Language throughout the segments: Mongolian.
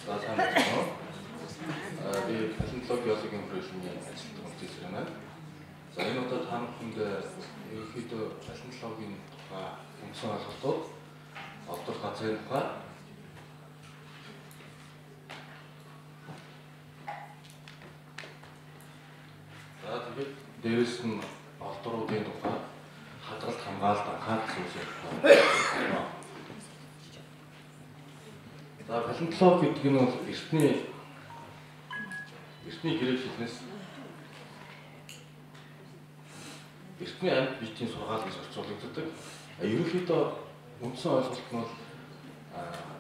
За сайн байна уу? Би палеонтологи геологийн хүрээлэнгийн ажилтан Үлзий байна. За энэ удаа та бүхэнд ерөнхийдөө палеонтологийн тухай үндсэн ойлголтууд, олдвор газрын тухай, за тэгээд дээрэс нь олдвруудын тухай, хадгалт, хамгаалалт, анхаарал зүйлсийн тухай. За палеонтологи гэдэг нь бол эртний грек хэлнээс эртний амьд биетийн сургаал гэж орчуулагддаг. Ерөнхийдөө үндсэн ойлголт нь бол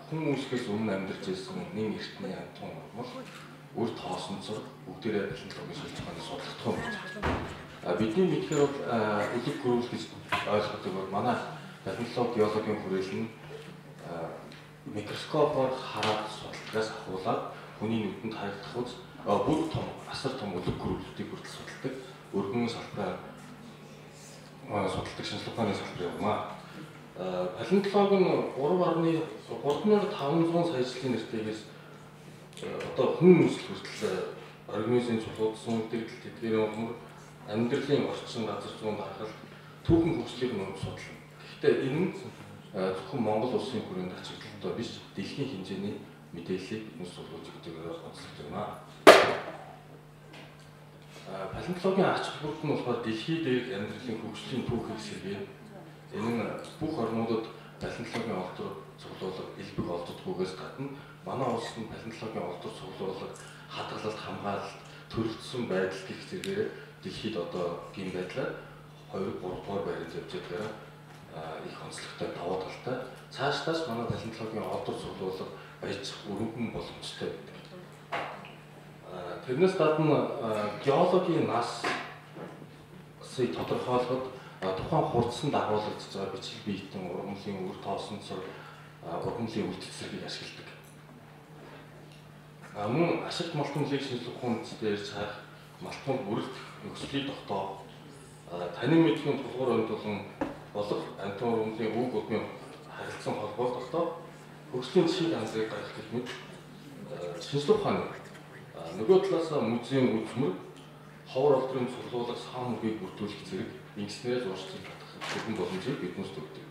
хүн үүсгэхээс өмнө амьдарч ирсэн нэн эртний амьтан урмал, үр тоосонцор бүгдээрээ палеонтологийн шилж ухааны судлагдах юм гэж. Бидний мэдхээр бол үлэг гөрүүл гэж ойлгодог бол манай палеонтологи геологийн хүрээлэн нь микроскопоор хараад судалгаас ахуулаад хүний нүдэнд харагдах үз бүр том асар том үлэг гөрүүлүүдийг хүртэл судалдаг өргөн салбараар судалдаг шинжлэх ухааны салбар юм аа. Палеонтологи нь 3.3500 сая жилийн нэртэйгээс одоо хүн үүсэл хүртэл организмын цулуудсан үлдэгдэл тэдгээрийн ухамсар амьдралын орчин газар зүүн дархалт түүхэн хөгжлийг нь судлана. Гэхдээ энэ нь зөвхөн Монгол улсын хүрээнд ачигдaltaй биш, дэлхийн хэмжээний мэдээллийг биднээс суулгаж өгдөг онцлогтой юм аа. Палеонтологийн ач холбогдол нь болохоор дэлхий дээрх амьдралын хөгжлийн түүхийг сэргээн. Энэ нь бүх орнуудад палеонтологийн олдвор цуглуулга элбэг олддоггүйгээс гадна манай улсад нь палеонтологийн олдвор цуглуулга, хадгалалт, хамгаалалт, төрөлдсөн байдал гэх зэргээр дэлхийд одоо гин байдлаар 2 3 дугаар байранд явж байгаараа их онцлогтой давуу талтай. Цаашдаас манай палеонтологийн олдвор цуглуулга баяжих өргөн боломжтой байдаг. Тэрнээс гадна геологийн насыг тодорхойлоход тухайн хурдсан дагуулгадж байгаа бичил биетэн, ургамлын үр тоосонцор, ургамлын үлдэх зэргийг ашигладаг. Мөн ашигт малтмалыг шинжлэх ухааны дээр цаах малтмал бүрэлдэх нөхцөлийг тогтоох, танин мэдхийн тулгуур онтолон болох амьтан ургамлын үг удмын харилцан холбоог тогтоох, хөгжлийн жишийг анзыг гаргах гэх мэт шинжлэх ухааны нөгөө талаас музейн үзмэр, ховор олдрын цуглуулга, саан мөргийг бүрдүүлэх зэрэг ингэснээр зуршлыг татах бүрэн боломжийг биднээс өгдөг.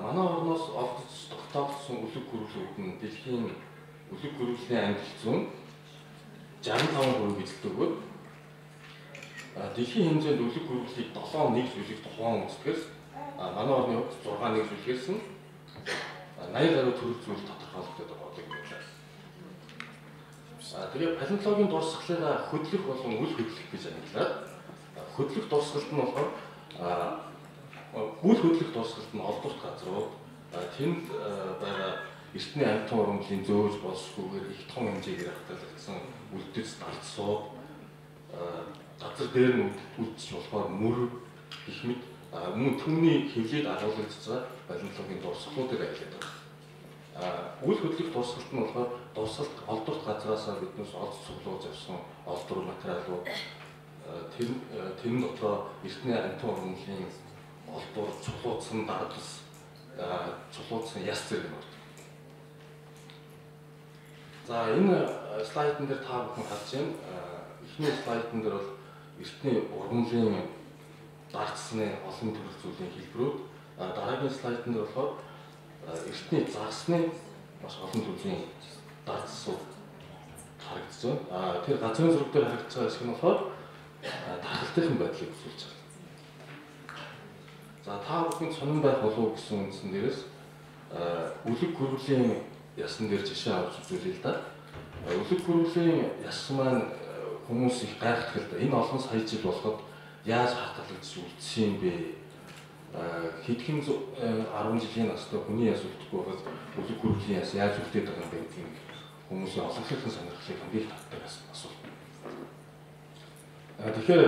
Манай орноос олдож тогтоогдсон үлэг гөрүүлүүд нь дэлхийн үлэг гөрүүлийн амьдрал зүүн 65% эзэлдэг бөгөөд дэлхийн хэмжээнд үлэг гөрүүлийг 7.1 зүйлийг тухайн үздгээс манай орны хувьд 6.1 зүйлгээс нь 80 гаруй төрөл зүйл тодорхойлогддог байгаа юм байна. Тэгээ палеонтологийн дурсгалыг хөдлөх болон үл хөдлөх гэж ангилаад хөдлөх дурсгалт нь болохоор үл хөдлөх дурсгалт нь олдворт газрууд тэнд байгаа эртний амьтан ургамлын зөөж болсгүйгээр их том хэмжээгээр хадгалагдсан үлдэц дарцсууд газар дээр нь үлдэж болохоор мөр гэх мэт мөн түүний хэвлэлд агуулгадж байгаа палеонтологийн дурсгалуудыг ажилладаг байна. Үл хөдлөх дурсгалт нь болохоор дурсгалт олдворт газраасаа биднээс олж цуглуулж авсан олдвор материалууд тэр дотроо эртний амьтан ургамлын олдвор, цуглуулсан дардас, цуглуулсан яс зэрэг нь ордог. За энэ слайдн дээр та бүхэн харж байна. Эхний слайдн дээр бол эртний ургамлын дардсны олон төрөл зүйлийн хэлбэрүүд, дараагийн слайдн дээр болохоор эртний загасны маш олон төрлийн дардсууд харагдаж байна. Тэр газрын зураг дээр харагдаж байгаа хэсэг нь болохоор тархалтын байдлыг үзүүлж байна. За та бүхэн сонин байх болов уу гэсэн үндсэн дээрээс үлэг гөрүүлийн ясан дээр жишээ авч үзүүлье л да. Үлэг гөрүүлийн яс маань хүмүүс их гайхдаг л да. Энэ олон сая жил болоход яаж хатгалагдж үлдсэн юм бэ? Хэдхэн 10 жилийн настай хүний яс үлдэхгүй байхад үлэг гөрүүлийн яс яаж үлдээд байгаа юм бэ гэдгийг хүмүүсийн олонхийнхэн сонирхлыг хамгийн их татдаг асуулт. Тэгэхээр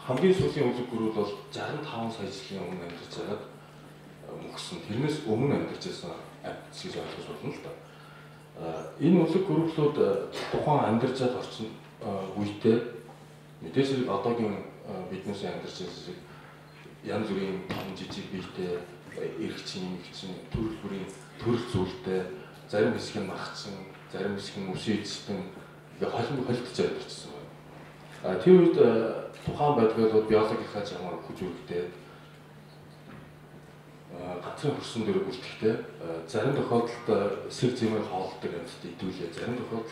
хамгийн сүүлийн үлэг гөрүүл бол 65 сая жилийн өмнө амьдарч байгаад мөхсөн. Тэрнээс өмнө амьдарч байсан амьтан гэж ойлгож байна л да. Энэ үлэг гөрүүлүүд тухайн амьдарч байгаа орчин үедээ мэдээж хэрэг одоогийн биднээс амьдарч байсан шиг янз бүрийн том жижиг биетэй эрэгчин, эмэгчин төрөл бүрийн төрөл зүйлтэй, зарим хэсэг нь махчин, зарим хэсэг нь үсээ эзэстэн ингээ холилдож амьдарчсан байна. Тэр үед тухайн байдгалууд биологийнхаа жамаар хүч үүрэгтэй газрын хөрсөн дээр үлдэхдээ зарим тохиолдолд сэг зэмээр хоолдог амьтад идүүлээ, зарим тохиолдолд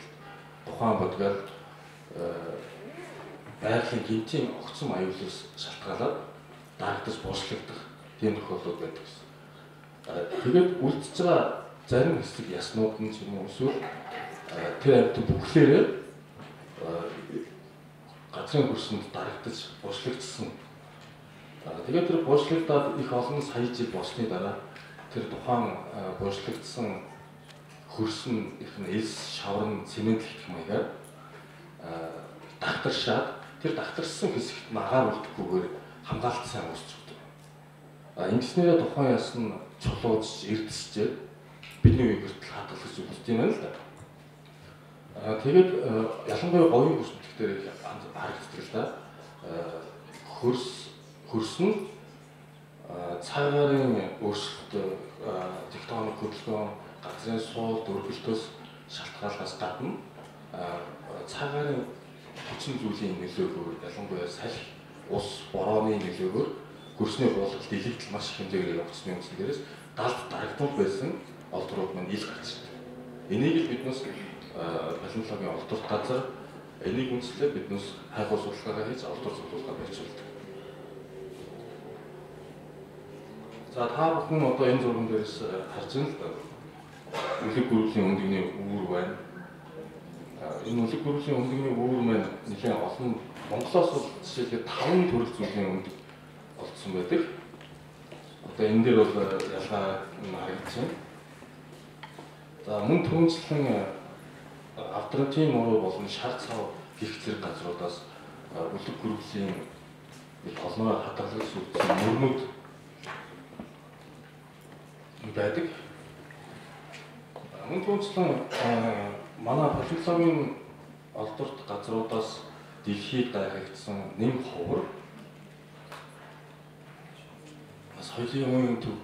тухайн бодгаал байгалийн гинтийн огцом аюулаас шалтгаалаад дарагдаж буушлагдах тийм тохиолдлууд байдаг гэсэн. Тэгээд үлдэж байгаа зарим хэсэг яснууд нь ч юм уу эсвэл тэр амьтад бүхлээрээ газрын хөрсөнд дарагдаж буушлагдсан. Тэгээд тэр буушлагдаад их олон сая жил болсны дараа тэр тухайн буушлагдсан хөрс нь их нь элс шавран цементлэгдэх маягаар дагтаршаад тэр дагтарсан хэсэгт агаар үлдэхгүйгээр хамгаалалт сайн үүсч өгдөг. Ингэснээрээ тухайн яс нь чулууж эрдэсчээд бидний үеийг хүртэл хадгалах зүйл юм байна л да. Тэгээд ялангуяа говийн хөрс нутаг дээр харагддаг л да. Хөрс нь цагаарын өөрчлөлт, тектоник хөдөлгөөн, газрын суул, дөрвөлтөөс шалтгааллахаас гадна цагаарын хүчин зүйлийн нөлөөгөөр, ялангуяа салхи, ус, борооны нөлөөгөөр хөрсний хуулалт, илэгдэл маш их хэмжээгээр явагдсны үндсэн дээрээс далд дарагдмал байсан олдрууд маань ил гарч ирдэг. Энийг л биднээс палеонтологийн олдорт газар энийг үндэслээд биднээс хайгуул судалгаагаа хийж олдор цуглуулга барьж болдог. За та бүхэн одоо энэ зурган дээрээс харж байна л да. Үлэг гүрвлийн өндөгний үүр байна. Энэ үлэг гүрвлийн өндөгний үүр маань нэлээд олон Монголоос бол жишээлбэл 5 төрөл зүйлийн өндөг олдсон байдаг. Одоо энэ дээр бол ялгаа харагдаж байна. За мөн түүнчлэн Авдрантын муруу болон шар цав гих зэрэг газруудаас үлэг гүрвлийн их олноор хадгалж үлдсэн мөрнүүд байдаг. Мөн түүнчлэн манай палеонтологийн олдорт газруудаас дэлхийд гайхагдсан нэм ховор соёлын үеийн төв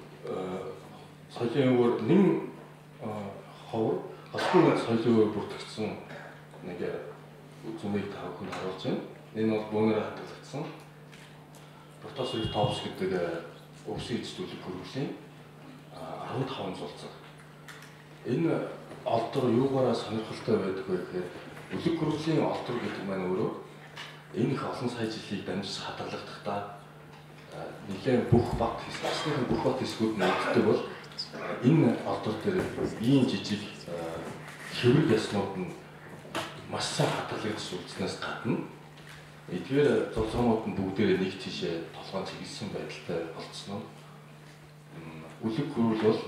соёлын үеэр нэм ховор хосгүй соёлын үеэр бүртгэгдсэн нэг зүмийг та бүхэнд харуулж байна. Энэ бол бөөнөр хадгалагдсан Protoceratops гэдэг өвсөн эзэд үлэг хөрвөлийн 15 зулцаг. Энэ олдор юугаараа сонирхолтой байдаг вэ гэхээр үлэг гүрвлийн олдор гэдэг маань өөрөө энэ их олон сая жилийг дамжиж хадгалагдахдаа нэлээд бүх бат хэсгийнхээ бүх бат хэсгүүд нь үүддэг бол энэ олдор дээр ийм жижиг хэврэг яснууд нь маш сайн хадгалагдаж үлдснээс гадна эдгээр зулцгуунууд нь бүгдээрээ нэг тийшээ толгойн чиглэсэн байдалтай болцсон нь үлэг гүрвэл бол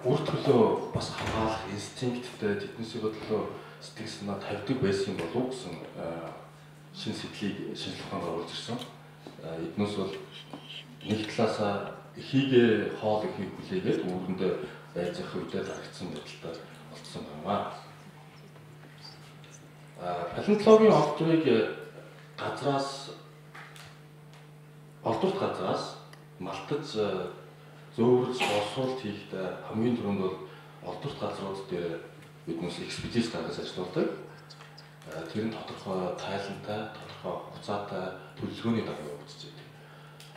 үр төлөө бас хамгаалах инстинкттэй тэднээсээ төлөө сэтгэл санаа тавьдаг байсан болов уу гэсэн шин сэтлийг шинжлэх ухаанд оруулж ирсэн. Эднээс бол нэг талаасаа эхийгээ хоол ихийг хүлээгээд үүрэндээ байж явах үедээ дарагдсан байдалтай болцсон байна. Палеонтологийн олдрыг газраас олдорт газраас малтаж зөөвөрлж боловсруулалт хийхдээ хамгийн түрүүнд бол олдорт газрууд дээр биднээс экспедиц гаргаж ажилладаг. Тэр нь тодорхой тайлантай, тодорхой хугацаатай төлөвлөгөөний дагуу явагдаж байдаг.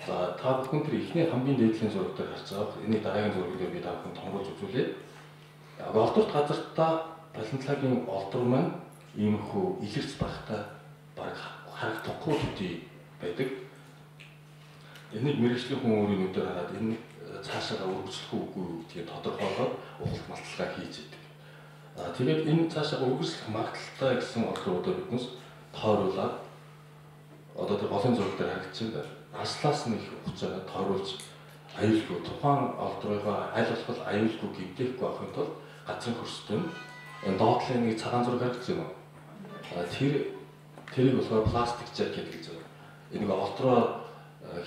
За та бүхэн тэр эхний хамгийн дээдлийн зураг дээр харж байгаа. Энийг дараагийн зураг дээр би та бүхэн томруулж үзүүлье. Олдорт газартаа палеонтологийн олдор маань иймэрхүү илэрч багтай бараг харагдахгүй төдий байдаг. Энийг мэргэжлийн хүн өөрийн нүдээр хараад энэ цаашаа үргэлжлэх үгүй гэдгийг тодорхойлоод ухалт малталгаа хийж идэг. Тэгээд энэ цаашаа үргэлжлэх магадлалтай гэсэн олдруудаа биднес тойруулаад одоо тэр голын зураг дээр харагдаж байна. Аслаас нь их хугацаагаар тойруулж аюулгүй тухайн олдрыгоо аль болох аюулгүй гэмтээхгүй авахын тулд газрын хөрсдөм энэ доотлын нэг цагаан зураг харагдаж байна. Тэрийг болохоор пластик жакет гэж байна. Энийг олдроо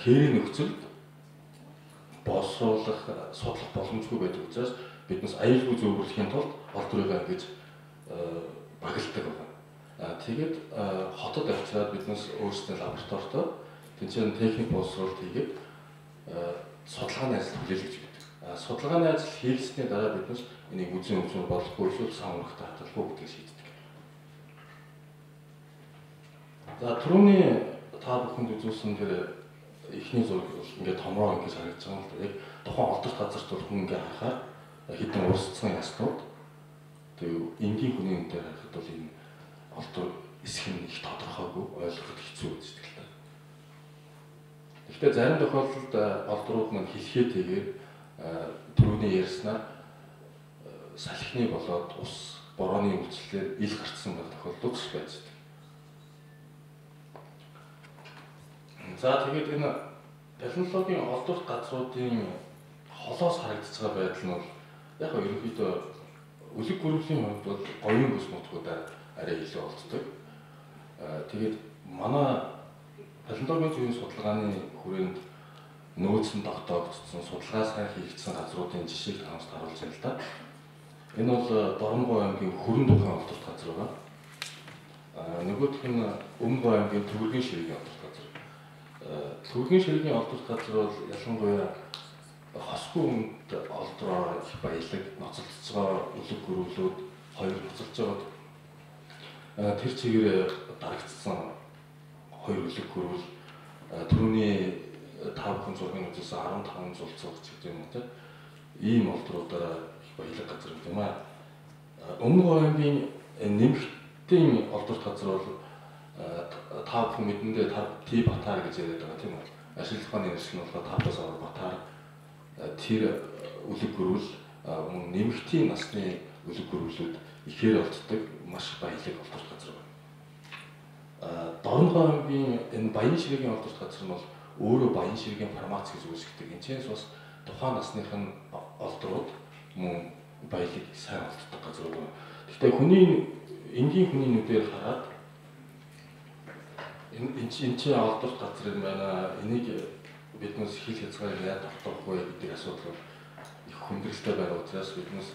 хээрийн нөхцөлд боловсруулах, судлах боломжгүй байдаг учраас биднес аюулгүй зөөвөрлөхийн тулд олдрыг ингэж багладаг байна. Тэгээд хотод авчираад биднес өөрсдөө лабораторитой тэнцэн техник боловсруулалт хийгээд судалгааны ажил хүлээлгэж өгдөг. Судалгааны ажил хийлгэсний дараа бид нар энийг үзэн үзмөр болохгүй эсвэл сан өргөтэй хадгалах уу гэдгийг шийддэг. За түрүүний та бүхэнд үзүүлсэн тэр эхний зураг бол ингээд томроо ингэж харагдаж байгаа юм л да. Яг тухайн олдорт газарт бол хүн ингээд харахаар хэдэн урсцсан яснууд тэг энгийн хүний өндөр харахад бол энэ олдор эсэх нь их тодорхойгүй, ойлгоход хэцүү үздэг л та. Гэхдээ зарим тохиолдолд олдрууд маань хэлхээ тэгээр түрүүний ярьснаар салхины болоод ус борооны үйлчлэлээр ил гарцсан байх тохиолдол ч байж байдаг. За тэгээд энэ палеонтологийн олдорт газруудын холоос харагдаж байгаа байдал нь бол яг нь ерөнхийдөө үлэг гөрвлийн хувьд бол говийн бүс нутгуудаар арай илүү олддог. Тэгээд манай палеонтологийн зүгийн судалгааны хүрээнд нөөцөн тогтоогдсон, судалгаа сайн хийгдсэн газруудын жишээг таамагт харуулж байна л да. Энэ бол Дорногов аймгийн Хөрөн духын олдорт газар байгаа. Нөгөөх нь Өмнө аймгийн Төвөргийн ширээгийн олдорт газар. Төвөргийн ширээгийн олдорт газар бол ялангуяа хосгүй хүнд олдроо их баялаг, ноцолдож байгаа үлэг гөрвлүүд хоёр ноцолж байгаад тэр чигээр дарагдсан хоёр үлэг гөрвөл түрүүний та бүхэн зургийг үзсэн 15 зулцуу гэж гэдэг юм уу те. Ийм олдруудаараа их баялаг газар гэдэг юм аа. Өмнө аймгийн Нэмэгтийн олдорт газар бол та бүхэн мэдэндээ Ти Батар гэж яриад байгаа тийм үү. Ашиглах ухааны нэршил нь болохоор Тавтас авар Батар тэр үлэг гөрвөл мөн Нэмэгтийн насны үлэг гөрвлүүд ихээр олддог маш баялаг олдорт газар байна. Дорногов аймгийн энэ Баян ширээгийн олдорт газар нь бол өөрөө Баян ширээгийн фармац гэж үүсгдэг. Энэ чэнэс бас тухайн насных нь олдрууд мөн баялаг сайн олддог газар байна. Гэхдээ хүний энгийн хүний нүдээр хараад энэ чинь олдорт газар юм байна. Энийг биднээс хил хязгаарыг яаж тогтоох вэ гэдэг асуудал бол их хүндрэлтэй байгаа учраас биднээс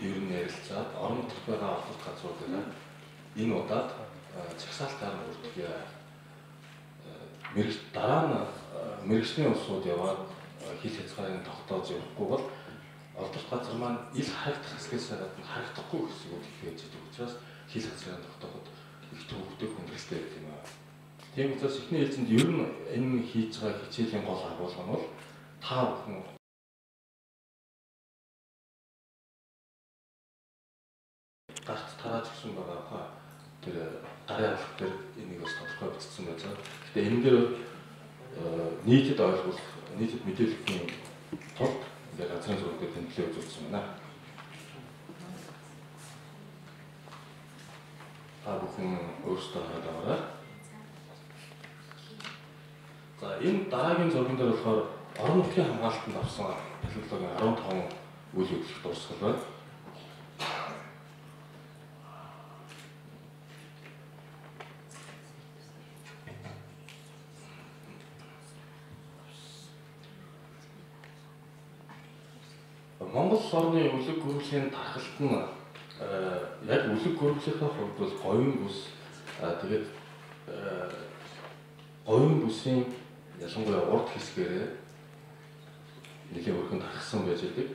ер нь ярилцаад орон нутгад байгаа олдорт газруудыг энэ удаад жагсаалтаар бүртгэе. Дараа нь мэргэжлийн улсууд яваад хил хязгаарыг тогтоож явахгүй бол олдорт газар маань ил харагдах хэсгээс гадна харагдахгүй хэсгүүд их байж байгаа учраас хил хязгаарыг тогтооход их төвөгтэй хүндрэлтэй байдаг юм аа. Тийм учраас эхний ээлжинд ер нь энэ хийж байгаа хичээлийн гол агуулга нь бол та бүхэн гарт тарааж өгсөн байгаа хаа тэр гарын алга дээр энийг бас тодорхой бичсэн байж байгаа. Гэхдээ энэ дээр нийтэд ойлгох, нийтэд мэдээлэхийн тулд ингээ газрын зураг дээр тэмдэглээ үзүүлсэн байна. Та бүхэн өөрсдөө хараад аваарай. За энэ дараагийн зурган дээр болохоор орон нутгийн хамгаалтанд авсан палеонтологийн 15 үйл хөдлөх дурсгал байна. Монгол орны үлэг гөрвлийн тархалт нь яг үлэг гөрвлийнхээ хувьд бол говийн бүс, тэгээд говийн бүсийн ялангуяа урд хэсгээрээ нэлээн өрхөн тархсан байж байдаг.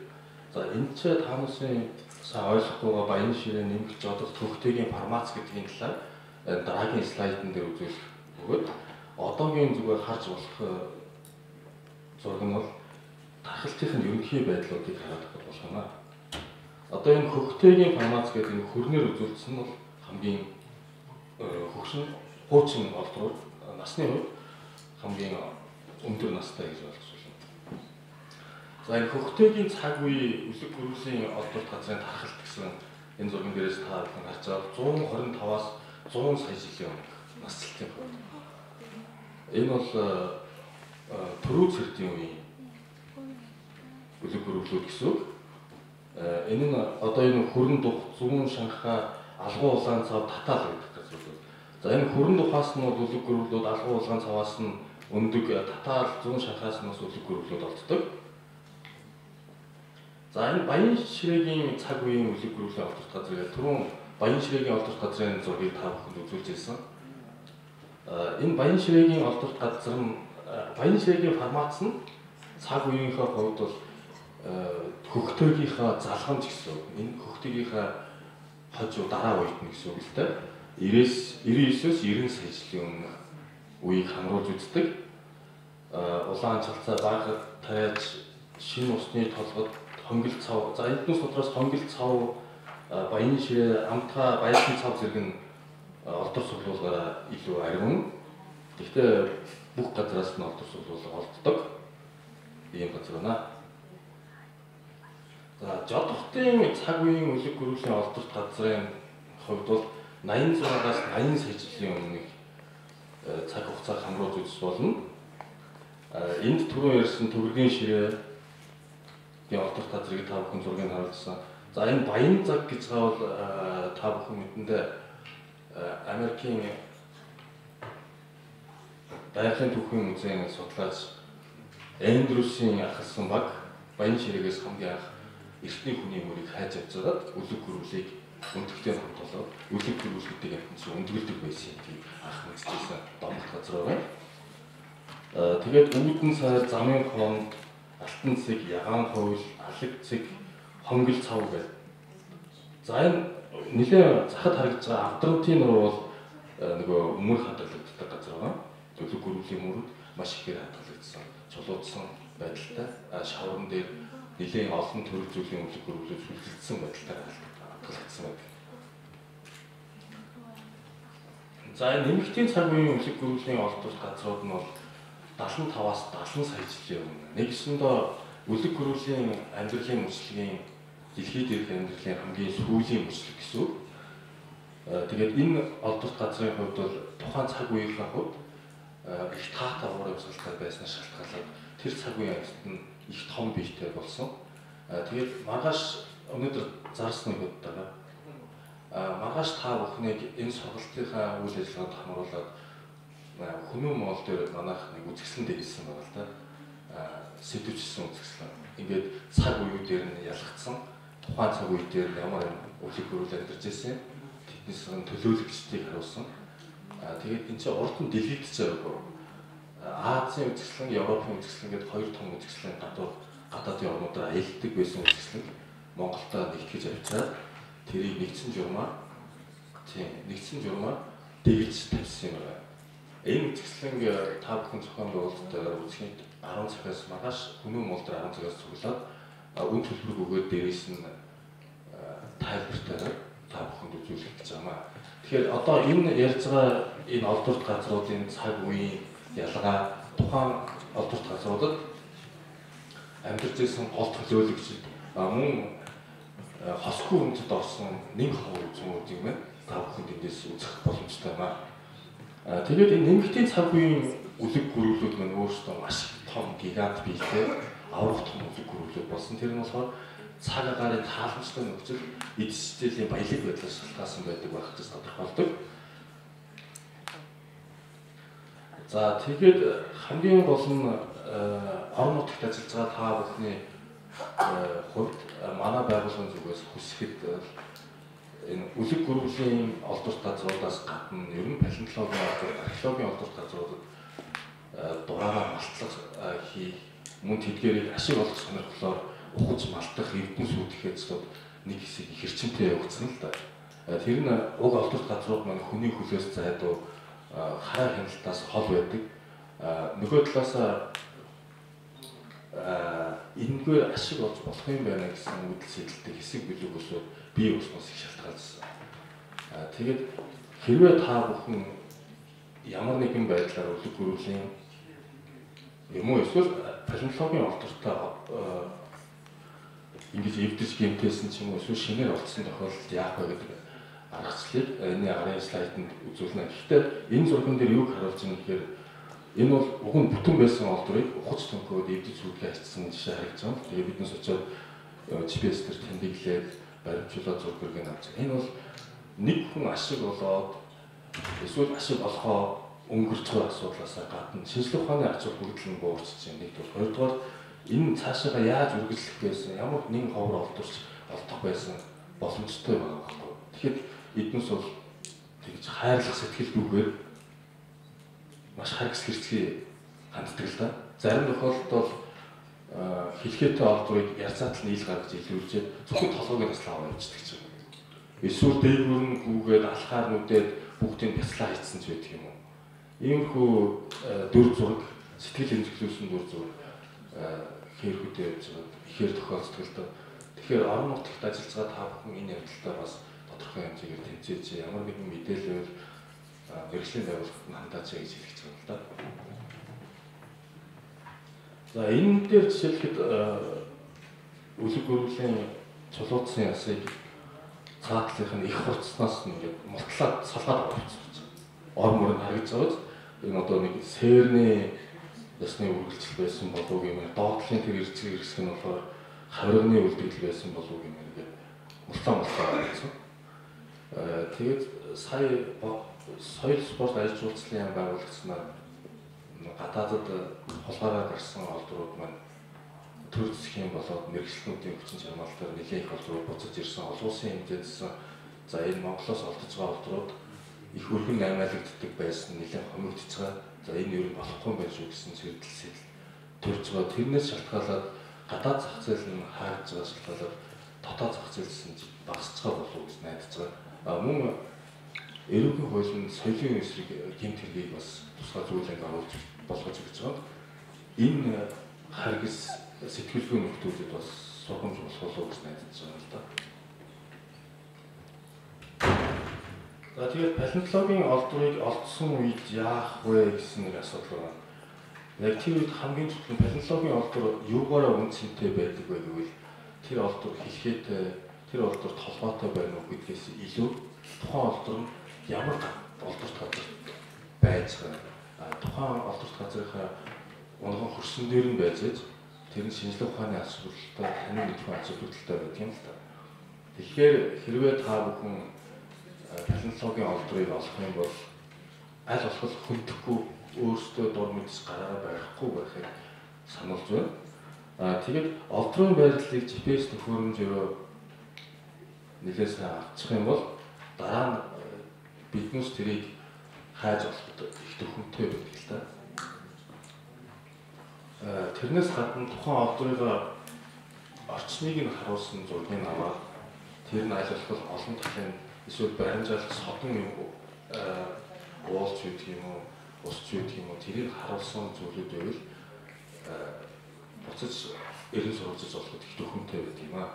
За энэ ч та нарын сайн ойлгохгүйгаа Баян ширээ, Нэмэгт жодох, Төвхтэйгийн фармац гэдгийн талаар дараагийн слайдн дээр үзүүлэх бөгөөд одоогийн зүгээр харж болох зураг нь бол тархалтын ерөнхий байдлуудыг хараад болох юм аа. Одоо энэ Хөхтэйгийн фармац гэдэг энэ хөрнөр үзүүлсэн нь бол хамгийн хөгшин хуучин олдрууд насны хувьд хамгийн өндөр настай гэж ойлгож байна. За энэ Хөхтэйгийн цаг үе үлэг гөрвлийн олдорт газрын тархалт гэсэн энэ зурган дээрээс та бүхэн харж байгаа 125-аас 100 сая жилийн өмнөх наслалтын хувьд. Энэ бол түрүү цэрдийн үеийн үлэг гөрвлүүд гэсэн үг. Энэ нь одоо энэ хөрөн дух, зүүн шанхаа, алгуу улаан цав, татаал гэдэг газрууд. За энэ хөрөн духаас нь бол үлэг гөрвлүүд, алгуу улаан цаваас нь өндөг, татаал, зүүн шанхаас нь бас үлэг гөрвлүүд олддог. За энэ Баян ширээгийн цаг үеийн үлэг гөрвлийн олдорт газар гэдэг түрүүн Баян ширээгийн олдорт газрын зургийг та бүхэнд үзүүлж ирсэн. Энэ Баян ширээгийн олдорт газар нь Баян ширээгийн формац нь цаг үеийнхээ хувьд бол хөхтөөгийнхөө залгамж гэсэн үг. Энэ хөхтөөгийнхөө хожуу дараа үед нь гэсэн үг л дээ. 99-өөс 90 сая жилийн өмнөх үеийг хамруулж үздэг. Улаан чалцаа баг тариач шинэ усны толгод хонгил цав. За энднээс дотроос хонгил цав, баян ширээ, амтгаа, баялан цав зэрэг нь олдор цуглуулгаараа илүү ариун. Гэхдээ бүх газраас нь олдор цуглуулга олддог ийм газар байна. За Жодохтын цаг үеийн үлэг гөрүүлийн олдорт газрын хувьд бол 86-аас 80 сая жилийн өмнөх цаг хугацааг хамруулж үзэх болно. Энд түрүүн ярьсан төгрөгийн ширээ олдорт газрыг та бүхэн зургийг харуулсан. За энэ баян цаг гэж байгаа бол та бүхэн мэдэндээ Америкийн байгалийн түүхийн музейн судлаач Эндрюсийн ахалсан баг баян ширээгээс хамгийн анх эртний хүний мөрийг хайж авч байгаад үлэг гөрүүлийг өнтөгтэй хамт болоод үлэг гөрүүл гэдэг амьтан чинь өндгөлдөг байсан гэдгийг анх мэдчихсэн домогт газар байгаа. Тэгээд үүдэн сайр, замын хонд, алтан цэг, ягаан хууль, алаг цэг, хонгил цав гэдэг. За энэ нэлээд захад харагдж байгаа авдрантын нуруу бол нөгөө мөр хадгалагддаг газар байгаа. Үлэг гөрүүлийн мөрүүд маш ихээр хадгалагдсан, чулуудсан байдалтай. Шавран дээр нэлээд олон төрөл зүйлийн үлэг гөрүүлүүд сүлжэлдсэн байдалтай хадгалагдсан байдаг. За энэ нэмэгтийн цаг үеийн үлэг гөрүүлийн олдворт газрууд нь бол 75-аас 70 сая жилийн өмнө. Нэгсэндээ үлэг гөрүүлийн амьдралын мөчлөгийн дэлхийд ирэх амьдралын хамгийн сүүлийн мөчлөг гэсэн үг. Тэгээд энэ олдворт газрын хувьд бол тухайн цаг үеийнхээ хувьд их таатай уур амьсгалтай байснаас шалтгаалаад тэр цаг үеийн амьтад нь их том биетэй болсон. Тэгээд маргааш өнөөдөр зарсан нэг удаа. Маргааш та бүхнийг энэ сургалтынхаа үйл ажиллагаанд хамруулад хүмүүн моол дээр манайх нэг үзэсгэлэн дээр хэлсэн байгаа л да. Сэдвчилсэн үзэсгэлэн. Ингээд цаг үеүүдээр нь ялгцсан. Тухайн цаг үе дээр нь ямар үлэг гөрүүл амьдарч байсан. Тэднээс нь төлөөлөгчдийг харуулсан. Тэгээд энэ чинь урд нь дэлгэгдэж байгаагүй. Азийн үзэсгэлэн, Европын үзэсгэлэн гэдэг хоёр том үзэсгэлэн гадаадын орнуудаар аялдаг байсан үзэсгэлэн Монголдо нэгтгэж авчираад тэрийг нэгдсэн журмаар нэгдсэн журмаар дэглэж тавьсан юм байна. Энэ үзэсгэлэн та бүхэн зохион байгуулалт үзэхийн 10 цагаас маргааш хүмүүн мол дээр 10 цагаас цуглаад үн төлбөрг өгөөд дээрээс нь тайлбартайгаар та бүхэнд үзүүлэх гэж байгаа маа. Тэгэхээр одоо энэ ярьж байгаа энэ олдворт газруудын цаг үеийн ялгаа тухайн олдворт газруудад амьдарч ирсэн гол төлөөлөгчд мөн хосгүй үндэд орсон нэг ховор үзмүүдийг мань та бүхэнд эндээс үзэх боломжтой юм аа. Тэгээд энэ нэмэгтийн цаг үеийн үлэг гөрүүлүүд мань өөрсдөө маш том гигант биетэй аврах том үлэг гөрүүлүүд болсон. Тэр нь болохоор цаг агаарын тааламжтай нөхцөл эд хичээлийн баялаг байдлаас шалтгаалсан байдаг байх гэж тодорхойлдог. За тэгээд хамгийн гол нь орон нутагт ажиллаж байгаа та бүхний хувьд манай байгууллагын зүгээс хүсэхэд энэ үлэг гөрүүлийн олдворт газруудаас гадна ер нь палеонтологийн олдворт, археологийн олдворт газруудад дураараа малтлага хийх, мөн тэдгээрийг ашиг олох сонирхлоор ухаж малтах, эрдэнэ сүйтгэх ажлууд нэг хэсэг их эрчимтэй явагдсан л да. Тэр нь уг олдворт газрууд маань хүний хөлөөс зайдуу хараа хяналтаас хол байдаг. Нөгөө талаас энэгээр ашиг олж болох юм байна гэсэн үүдэл сэдэлтэй хэсэг бүлэг өсөөд бие усмаас их шалтгаалсан. Тэгээд хэрвээ та бүхэн ямар нэгэн байдлаар үлэг гөрүүлийн юм уу эсвэл палеонтологийн олдвортой ингэж эвдэж гэмтээсэн ч юм уу эсвэл шинээр олдсон тохиолдолд яах вэ гэдэг аргачлалыг энэ арын слайданд үзүүлнэ. Гэхдээ энэ зурган дээр юуг харуулж байна гэхээр энэ бол уг нь бүтэн байсан олдворыг ухаж төнхөөд эвдэж сүйтгэж хайцсан жишээ харагдаж байна. Тэгээ биднээс очиод GPS дээр тэмдэглээд баримтжуулаад зургийг нь авч байна. Энэ бол нэг хүн ашиг болоод эсвэл ашиг олохоо өнгөрч байгаа асуудлаасаа гадна шинжлэх ухааны ач холбогдол нь буурч чинь нэгдүгээр. Хоёрдугаар энэ цаашаага яаж үргэлжлэх байсан, ямар нэгэн ховор олдорч олдох байсан боломжтой байгаа байхгүй. Тэгэхээр эднээс бол тэгж хайрлах сэтгэлгүйгээр маш харгас хэрцгий ханддаг л да. Зарим тохиолдолд бол хэлхээтэй олдврыг ярцаатал нь ил гаргаж илүүрчээд зөвхөн толгойг нь таслаа аваа явчихдаг ч юм. Эсвэл дээгүүр нь гүгээд алхаар нүдээд бүгдийг бяцлаа хийцэн ч байдаг юм уу. Иймэрхүү дүр зураг, сэтгэл эмзэглүүлсэн дүр зураг хэрхүүдээ явж байгаад ихээр тохиолддог л доо. Тэгэхээр орон нутагт ажиллаж байгаа та бүхэн энэ явдалтай бас тодорхой хэмжээгээр тэмцээж ямар нэгэн мэдээлэл байвал мэргэжлийн байгууллагад нь хандаач гэж хэлэх гэж байна л да. За энэ дээр жишээлхэд үлэг гөрвлийн чулууцсан ясыг цаатлынх нь их хурцнаас нь ингээд мутлаад салгаад авчихсан гэж. Ор мөр нь харагдаж байгаа биз? Энэ одоо нэг сэрний ясны үргэлжлэл байсан болов уу гэмээр, доотлын тэр ирчиг ирсэх нь болохоор хавирганы үлдэгдэл байсан болов уу гэмээр ингээд мутлаа авчихсан. Тэгээд сая соёл спорт ажил жуулчлалын яам байгуулагдсанаар гадаадад хулгайраа гарсан олдрууд маань төр засгийн болоод мэргэжилтнүүдийн хүчин чармаалтаар нэлээд их олдрууд буцаж ирсэн. Олон улсын хэмжээндсэн за энэ Монголоос олдож байгаа олдрууд их өргөн наймаалагддаг байсан, нэлээд хомигдож байгаа. За энэ ер нь болохгүй юм байна шүү гэсэн сэрдэл сэтэл төрж байгаа. Тэрнээс шалтгаалаад гадаад зах зээл нь хаагдж байгаа шалтгаалаад дотоод зах зээлсэн багасч байгаа болов уу гэж найдаж байгаа. А мөн эрүүгийн хууль нь соёлын эсрэг гэмт хэргийг бас тусгай зүйлэнд оруулж болгож өгч байгаа. Энэ харгас сэтгэлгүй нөхдүүдэд бас сургамж болох болов уу гэж найдаж байгаа юм л да. За тэгээд палеонтологийн олдрыг олдсон үед яах вэ гэсэн нэг асуудал байна. Яг тэр үед хамгийн чухал нь палеонтологийн олдор юугаараа үн цэнтэй байдаг вэ гэвэл тэр олдор хэлхээтэй, тэр олдор толгойтой байна уу гэдгээс илүү тухайн олдор нь ямар олдорт газар байж байгаа. Тухайн олдорт газрынхаа унган хөрсөн дээр нь байж аж тэр нь шинжлэх ухааны асуудалтай, танин мэдхүйн асуудалтай байдаг юм л та. Тэгэхээр хэрвээ та бүхэн палеонтологийн олдрыг олох юм бол аль болох хөндөхгүй өөрсдөө дур мэдс гараараа барихгүй байхыг сануулж байна. Тэгээд олдрын байрлалыг GPS төхөөрөмжөөр нэлээд сайн авчих юм бол дараа нь биднээс тэрийг хайж олоход их төхөмтэй байдаг л та. Тэрнээс гадна тухайн олдрыг орчныг нь харуулсан зургийг аваад тэр нь аль болох олон талын эсвэл баримжаалах содон юм уулч байдаг юм уу, усч байдаг юм уу, тэрийг харуулсан зүйлүүд байвал буцаж эрен сурвалжиж олоход их төхөмтэй байдаг юм аа.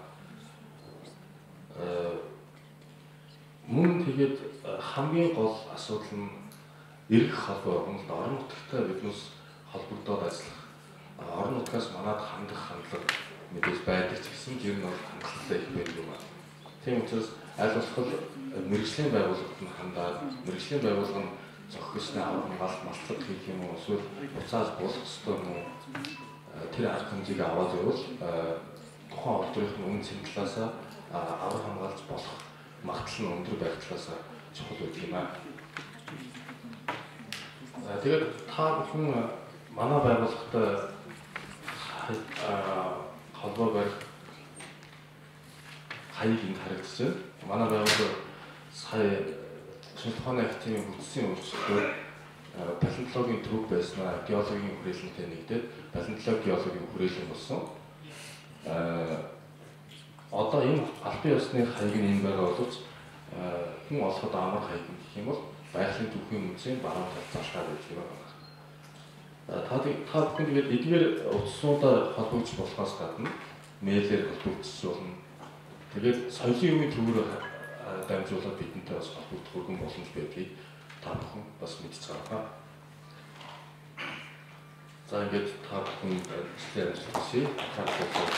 Мөн тэгээд хамгийн гол асуудал нь эрэх холбоо. Орон нутагтай биднээс холбогдоод ажиллах, орон нутгаас манад хандах хандлага мэдээж байдаг ч гэсэн тэр нь бол хангалттай их байдаг юм аа. Тийм учраас аль болох мэргэжлийн байгууллагад нь хандаад, мэргэжлийн байгууллага нь зохигсны авар хамгаалалт малтлага хийх юм уу, эсвэл буцааж болох ёстой юм уу, тэр арга хэмжээг аваад байвал тухайн олдрын үн цэн талаас авар хамгаалж болох магадлал нь өндөр байх талаас чухал байдаг юм аа. Тэгээд та бүхэн манай байгууллагатай холбоо барих хаяг энд харагдаж байна. Манай байгууллага сая шинжлэх ухааны академийн бүтцийн өөрчлөлтөөр палеонтологийн төв байснаа геологийн хүрээлэнтэй нэгдээд палеонтологи геологийн хүрээлэн болсон. Одоо энэ албан ёсны хаяг нь энэ байгаа боловч хүн олоход амар хаяг гэх юм бол байгалийн түүхийн музейн баруун талд залгаа байдаг юм байна. Та бүхэн тэгээд эдгээр утаснуудаар холбогдож болохоос гадна мэйлээр холбогдож болно. Тэгээд соёлын юмын төвөөр дамжуулаад бидэнтэй бас холбогдох өргөн боломж байдгийг та бүхэн бас мэдж байгаа. За ингээд та бүхэн ажлын амжилт хүсье. Анхаарал тавьсан.